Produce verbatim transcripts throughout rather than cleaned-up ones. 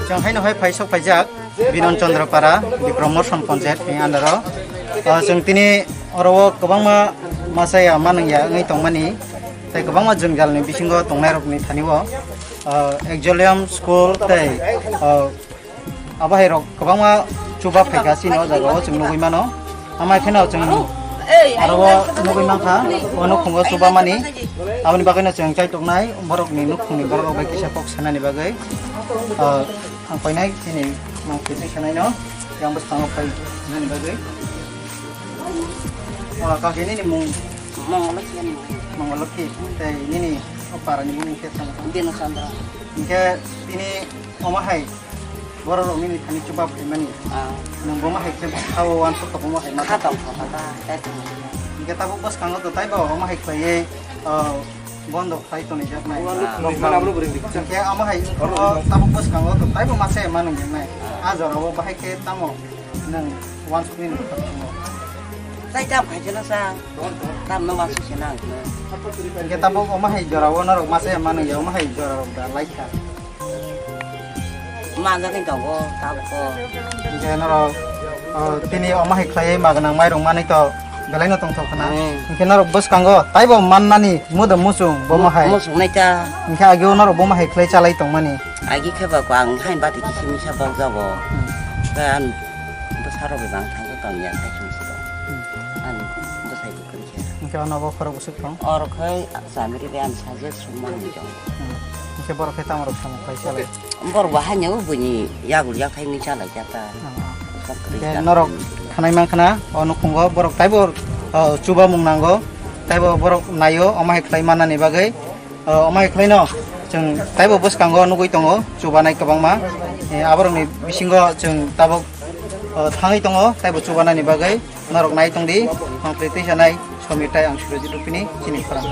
Chwng haino hai phaisok phaijak Binon Chandra Para, Bikram Moson Panchayat ni under o. Ah, chwng tini oro o kwbangma masa ya manung ya wngwi tongmani, tei kwbangma jwngjal ni bisingo tongnai rok ni thani o, ah, Exolium School tei, ah, abo hai rok kwbangma chuba phaikha chini o jaga o chwng nugwi mano. Amai kheno chwng aro o nugwi mankha, o nukhungo chubamani. Aboni bagwino chwng chaituknai borokni nukhungni borok rok bai kisa kok sanani bagwi. Ah, ang painai chini mang khe sanai no, yang bwskango phai nani bagwi. Ah, kaki nini mung Mongolokhi ani. Mongolokhi, tei nini o parani mung khe sama. Bino Chandra. Hingkhe tini omo hai borok rok nini thani chuba phaimani. Ah. Nwng bomo hai khe sao wansuk kha bomo hai ma. Kha tong kha ta, ta, ta. Hingkhe tabuk bwskango to taibo omo hai khlaiwi, ah, bondo khlai toni jak nai. Lockdown. Hingkhe omo hai wngkha tabuk bwskango to taibo masa ya manung nai. Ah. Ah, jorao bahai khe tamo nwng wansukni nwng kha tongmo. Tai tam khaisa na sa. Tam no wansuk se nang. Hingkhe tabuk omo hai jorao norok masa ya manung ya omo hai jorao da lai kha. Manjagwi tongo, tabukbo. Hingkhe norok, o, tini omo hai khlaiwi magnang mairung manwi to belaino tongthok khna. Hmm. Hingkhe norok bwskango taibo mannani mudum muchung bomo hai. Muchung naikha. Hingkhe ageo norok bomo hai khlai chalai tongmani. Agi khe ba ang hai bati kisi misa bokjago. Hmm. Khe ang bwsarok bai bang thangwi tongya, sai sumsiro. Hmm. Ang bwsai Hingkhe ano bo khorok bwswk tong? Oro khai chamiri bai ani sajwk sumani tong. Hmm. Hingkhe borok khe tamo rok samung khai salai? Borok bo haino buini yagul yakthai wngwi chalai jata. Hmm. Hingkhe norok khanai mankha na, o nukhungo borok taibo, o, chubamung nango, taibo borok naio, omo hai khlai mannani bagwi. O, omo hai khlaino chwng taibo bwskango nugwi tongo chubanai kwbangma. E, aborokni bisingo chwng tabuk, o, thangwi tongo taibo chubanani bagwi. Norok nai tongdi, ang tei sanai Somir tai ang Surojit Rupini chini khorang.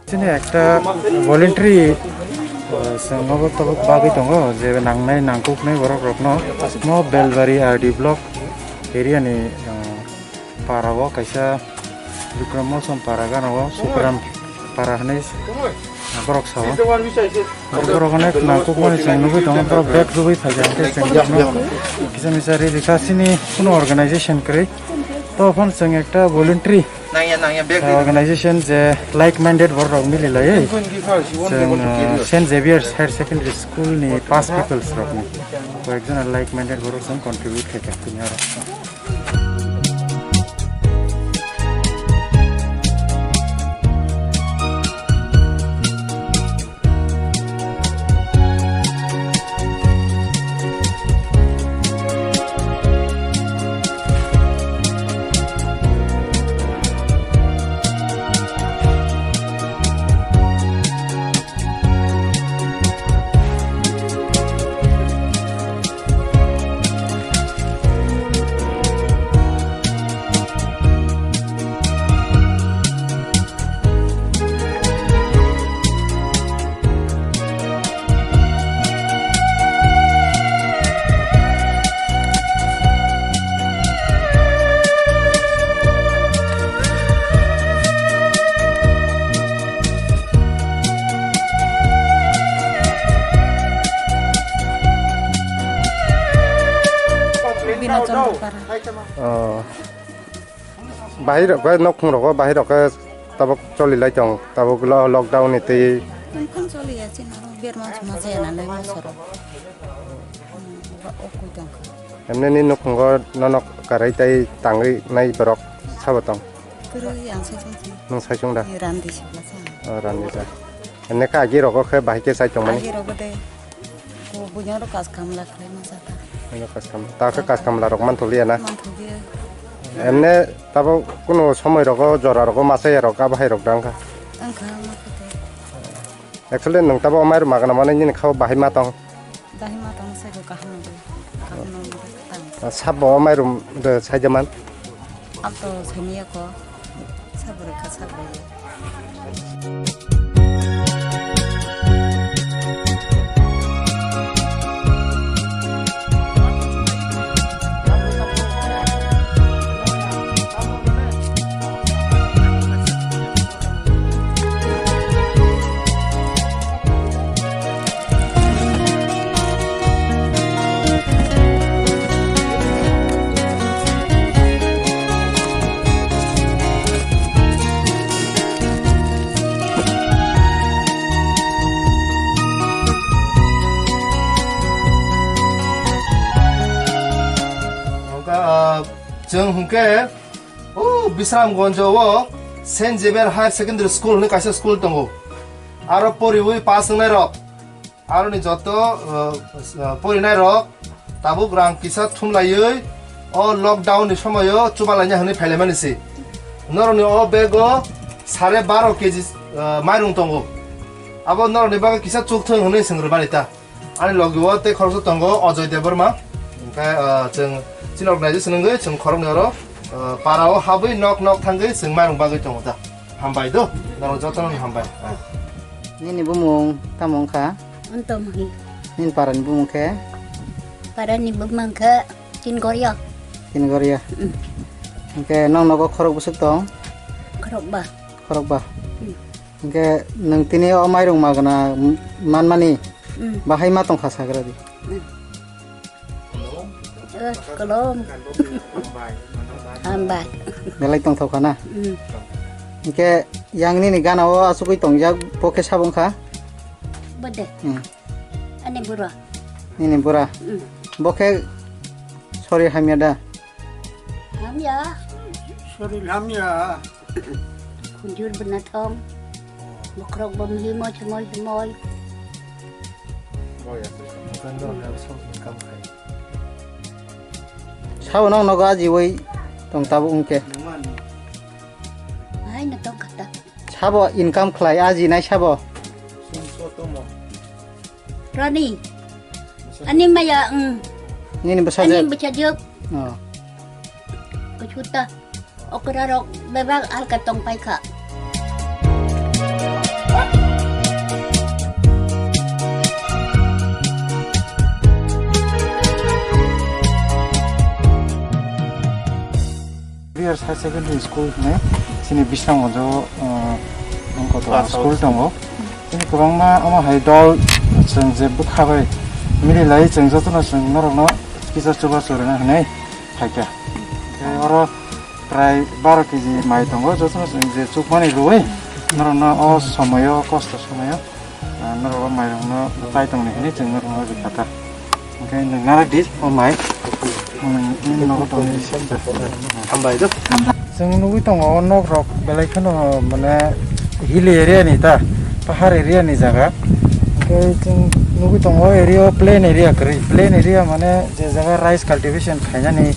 Chini ekta voluntary, uh, chwng obo tabuk bagwi tongo, je nangnai nangkuknai borok rokno mo Belbari R D block area ni, uh, para o kaisa Bikram Moson para gana o Sukuram para hinwi borok sao. Borok onek nangkukmani chwng nugwi tongo, borok bag rwui phaikha, hwnkhe chwng bono kisa misa ri rikha, chini kunu organization kwrwi. To phano chwng ekta voluntary, nangya, nangya, bag, uh, ri. Organization je like-minded borok rok mili laiwi. Chwng, uh, Saint Xavier's Higher Secondary School ni past pupils rokni koyekjon like-minded borok chwng contribute khaikha tini oro. Oh. Bahai rok khe, nukhung rogo bahai rok khe tabuk choli lai tong, tabuk lo-, lockdown ni twi. Tongphang choli ya chini aro berma suma jaya na nai mosoro. Hmm, ba o koi tong kha. Emne ni nukhungo nono karai tai tangwi nai borok sabo tong? Kwrwi ang sai chong chini. Nwng sai chong da? Randi sibla sa. Oh, randi da. Emne ka agi rogo khe bahai khe sai tong mani? Agi rogo de. Ko buino ro kas kamla khlai ma jata. Buino kas kam. Ta khe kas kamla rok man tholiya na? Man tholiya. Emne tabo kuno somoi rogo jora rogo masa ya rok abo hai rok dang kha. Ang kha ma kha te. Actually nwng tabo amai rok magana mani nini khao bahai ma tong. Bahai ma tong sai ko kaham no. Kaham no tang. Sabo amai rum de sai jaman. Ang to samiya ko. Sabrika sabrika. Chwng hwnkhe o Bisramganjo o Saint Xavier Higher Secondary School hwnwi kaisa school tongo. Aro poriwi pass wngnai rok, aroni joto, uh, uh, porinai rok tabuk rang kisa thumlaiwi o lockdown ni somoio chubalaina hwnwi phailaimani se. Norokni o bag o sare baro K G, uh, mairung tongo. Abo norokni bagwi kisa chukthwng hwnwi swng rwmani ta. Ani logi o tei khoroksa tongo Ajoy Debbarma. Hwnkhe, ah, chwng chini organization wngwi chwng khoroknwi oro, ah, para o habwi nok nok thangwi chwng mairung bagwi tongo ta. Hambai do, norok jotono hambai. Ah. Nini bumung tamo wngkha? Antom hi. Nini parani bumung khe? Parani bumung khe Tingoria. Tingoria. Mm. Hwnkhe nong nogo khorok bwswk tong? Khorokba. Khorokba. Mm. Hwnkhe nwng tini o mairung magna manmani Mm. bahai ma tongkha sagra di. Mm. Eh, kolom. Hambai. Belai tongthokha na? Mm. Hwnkhe yang nini gana o asugwi tongjak bo khe sabo wngkha? Bode. Mm. Ani bura. Nini bura? Mm. Bo khe sori hamya da? Hamya. Sori hamya. Khunjur bwnathong. Bokhorok bom himoi himoi himoi. Sabo nong nogo ajiwi tong tabuk wngkhe. Hai no tong kha ta. Sabo income khlai ajinai sabo. Rani. Ani maya, mm. Nini bwsajwk? Ani bwsajwk. Oh. Kuchuta. Okra rok bebak alka tong pai kha. Higher Secondary School hwnwi chini Bisramganjo, uh, wng kotor Pass out. School tongo. Chini kwbangma omo hai dol chwng je bwkha bai mili lai chwng jotono chwng norokno kisa chubachu rwna hwnwi phaikha. Tei oro prai baro K G mai tongo, jotono chwng je chukmani rwui norokno o somoyo, kosto somoyo. Ah, norok o mairungno chai tongni hwnwi chwng norokno rwkha ta. Hwnkhe nwng narak di, o mai. Nwng, nwng nogo tongni. Hambai do. Chwng nugwi tongo, o nok rok belai kheno, mane, hill area ni ta, pahar area ni jaga. Hwnkhe chwng nugwi tongo, o area o plain area kwrwi. Plain area mane je jaga rice cultivation khainani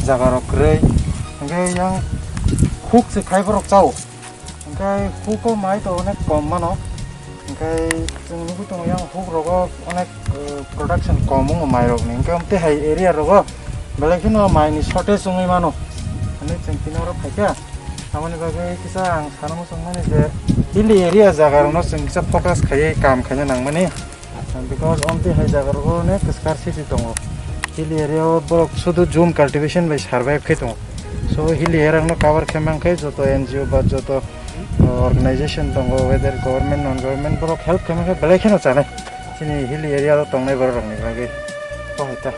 jaga rok kwrwi. Hwnkhe yang huk se khai borok chao. Hwnkhe huko mai to onek kom mano. Hwnkhe chwng nugwi tongo yang huk rogo onek, eh, production kom wngo mai rokni. Hwnkhe amtwi hai area rogo belai kheno mai ni shortage wngwi mano. Hwnwi chwng tini oro phaikha. Aboni bagwi kisa ang sana muchung mani je hilly area jaga rokno chwng kisa focus khaiwi kam khaina nangmani. Because amtwi hai jaga rogo onek scarcity tongo. Hilly area o borok sudu jhum cultivation bai survive khai tongo. So hilly area no cover khai mankhe joto N G O ba joto, uh, organization tongo, whether government, non government, borok help khai mankhe belai kheno chanai. Chini hilly area o tongnai borok rokni bagwi. Bo hai ta.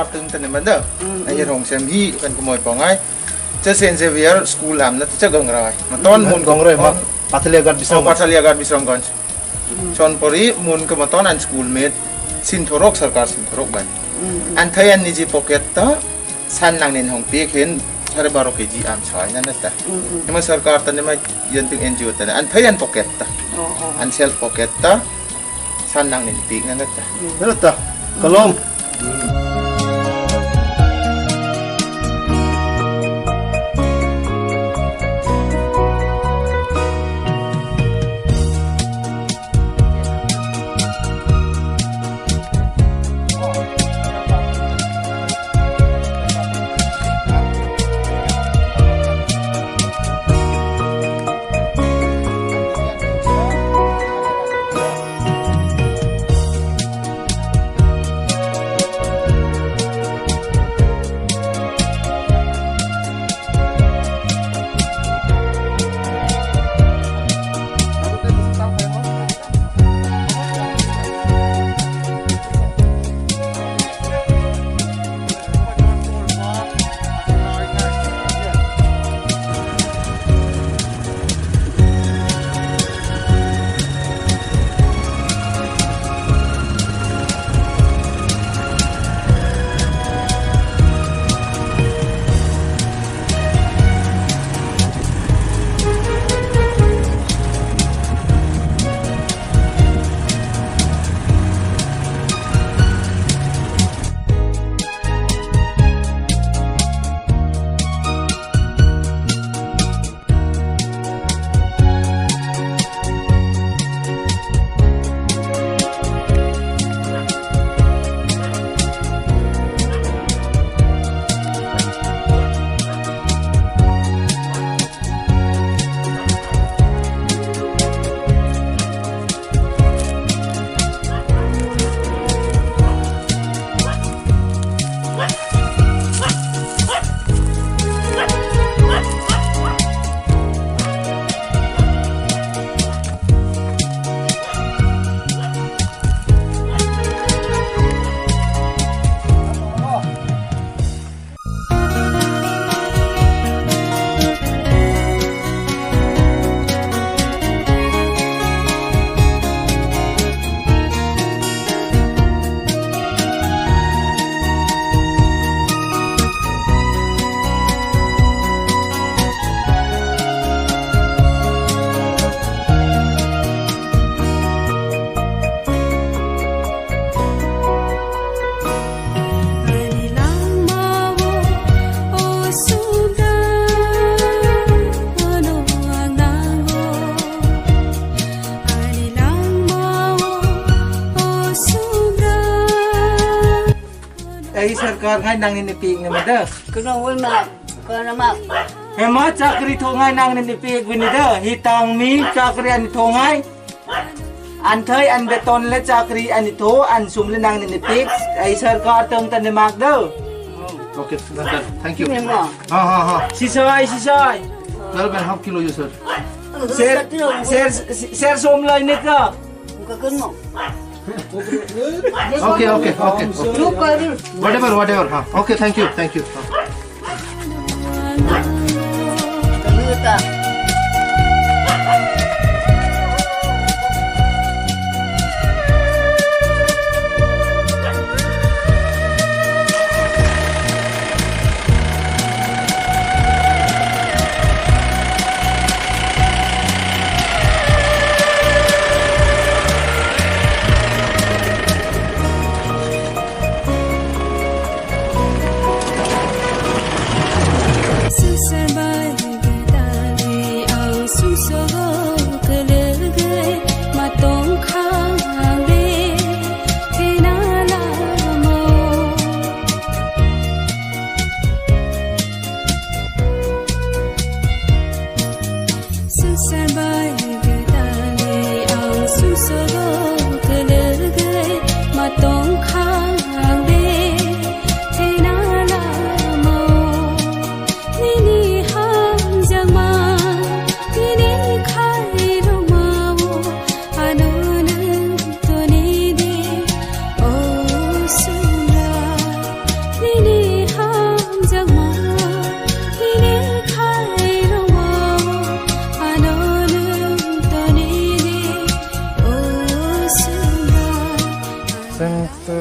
Artung tani manda. Ayer hong sem hi kan kumoi pongai. Che Saint Xavier school am na ticha gongrai. Maton mun gongrai ma. Pathalia Ghat Bisramganj. Pathalia Ghat Bisramganj. Chonpori mun ke maton an school mate. Sinthorok sarkar sinthorok ban. An thayan niji pocket ta. San nang nin hong pik hin sare baro K G am soi na neta. Ema sarkar tani ma yanting N G O tani. An thayan pocket ta. An self pocket ta. San nang nin pik na neta. Neta. Kolom. Ei sarkar ngai nangni ni pik ni mada. Kena wal ma, kena ma. Hema chakri thongai nangni ni pik bini da. Hitang mi chakri ani thongai. Anthai an beton le chakri ani tho an sum le nangni ni pik. Ei sarkar tong tani mak da. Okay, done, done. Thank you. Ni ma. Ha, ha, ha. Sisai, sisai. Twelve and half kilo you, sir. Ser, ser, ser som lai ne ka. Okay, okay, okay, okay. Whatever, whatever. Ha. Okay, thank you, thank you. Ha.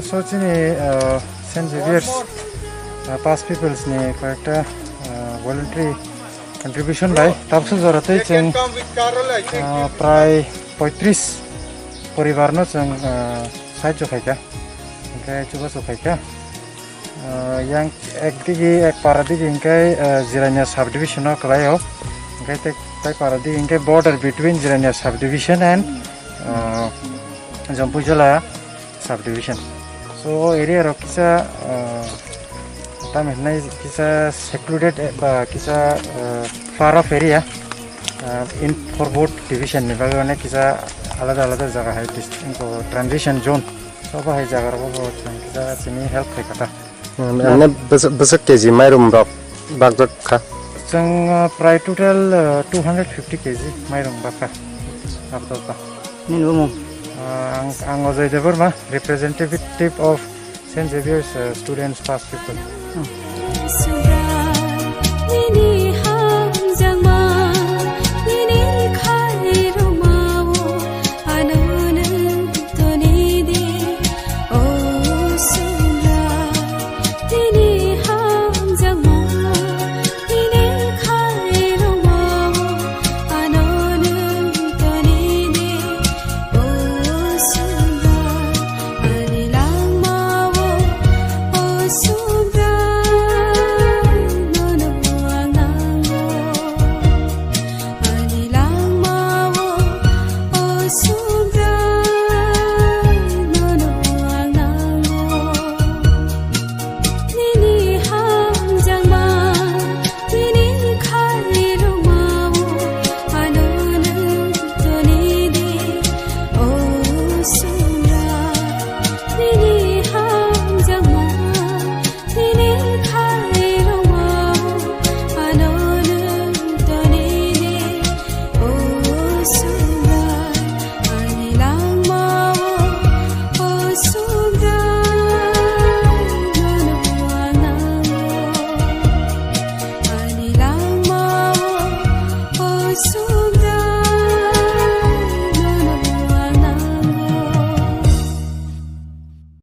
So chini, uh, Saint Xavier's, uh, Pass People's ni koyekta, uh, voluntary contribution bai tabsu jora tei chwng, uh, prai poitris poribar no chwng, uh, sahajyo khaikha, hwnkhe chubachu khaikha. Uh, yang ek digi, ek para digi hwnkhe, uh, Jirania subdivision o kwlaio, hwnkhe tei, tei para digi hwnkhe border between Jirania subdivision and, uh, Jampuijala subdivision. So, o area rok kisa, uh, tamo hinai kisa secluded, eh, ba kisa, uh, far off area, uh, in four board division ni bagwi onek kisa alada alada jaga hai dis-, transition zone. So, bo hai jaga rok bo chwng kisa chini help khai kha ta. Hmm, emne bwswk, bwswk K G mairum rok bakjak kha? Chwng, uh, prai total, uh, two hundred fifty K G mairum bakha. Abdolta. Nini bumung? Uh, ang, ang Ajay Debbarma, representative of Saint Xavier's, uh, students, Pass People. Hmm.